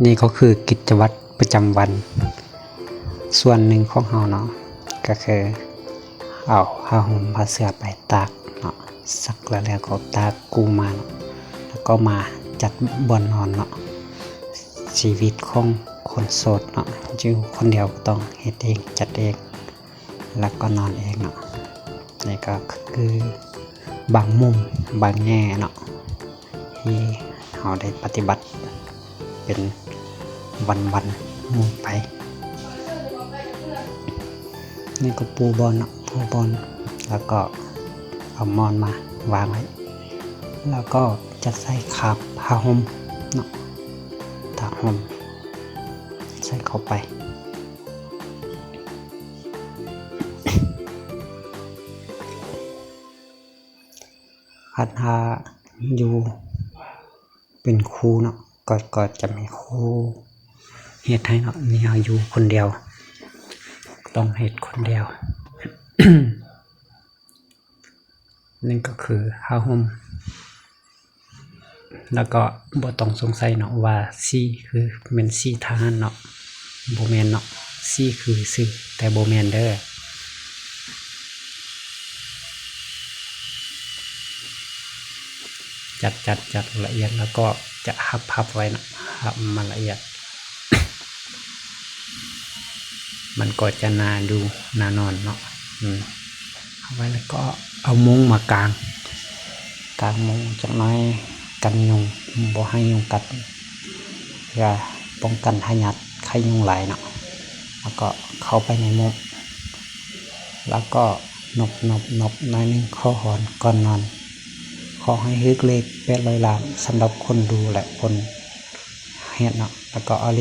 ນີ້ກໍຄືກິດຈະວັດປະຈຳວັນສ່ວນໜຶ່ງຂອງເຮົາເນາະ ກໍຄືເອົາຜ້າຫົ່ມຜ້າເສື່ອໄປຕາກເນາະ, ຊັກແລ້ວກໍຕາກກູ້ມາເນາະ ແລ້ວກໍມາຈັດບ່ອນນອນເນາະ. ຊີວິດຂອງຄົນໂສດເນາະ ຢູ່ຄົນດຽວກໍຕ້ອງເຮັດເອງ ຈັດເອງ ແລ້ວກໍນອນເອງເນາະ. ນີ້ກໍຄືບາງມຸມບາງແງ່ເນາະ ທີ່ເຮົາໄດ້ປະຕິບັດເປັນວັນໆໄປ. ນີ້ກໍປູບ່ອນເນາະ ປູບ່ອນ ແລ້ວກໍເອົາໝອນມາວາງໄວ້ ແລ້ວກໍຈະໃສ່ຄາບຜ້າຫົ່ມເນາະ ຜ້າຫົ່ມໃສ່ເຂົ້າໄປ. ຄັນຖ້າຢູ່ເປັນຄູ່ເນາະ ກໍ ກໍຈະມີຄູ່ເຮັດໃຫ້ເນາະ. ນີ້ເຮົາຢູ່ຄົນດຽວ ຕ້ອງເຮັດຄົນດຽວ. ນີ້ກໍຄືຜ້າຫົ່ມ ແລ້ວກໍບໍ່ຕ້ອງສົງໄສເນາະວ່າສີຄືແມ່ນສີທະຫານເນາະ ບໍ່ແມ່ນເນາະ. ສີຄືຊື່ ແຕ່ບໍ່ແມ່ນເດີ້. ຈັດ ຈັດ ຈັດລະອຽດ ແລ້ວກໍຈະຮັບ ພັບໄວ້ເນາະ ພັບມັນລະອຽດ. ມັນກໍຈະໜ້າຢູ່ໜ້ານອນເນາະ. ອືມ ເອົາໄວ້ແລ້ວກໍເອົາມຸ້ງມາກາງ ກາງມຸ້ງຈັກໜ້ອຍກັນຍຸງ ບໍ່ໃຫ້ຍຸງກັດ ເພື່ອປ້ອງກັນພະຍາດໄຂ້ຍຸງລາຍເນາະ. ແລ້ວກໍເຂົ້າໄປໃນມຸ້ງ ແລ້ວກໍນົບໆໆໜ້ອຍໜຶ່ງ ຂໍຮອນກ່ອນນອນ. ຂໍໃຫ້ຖືກເລກແປດຮ້ອຍລ້ານ ສຳລັບຄົນດູ ແລະ ຄົນເຮັດເນາະ ແລ້ວກໍເອົາ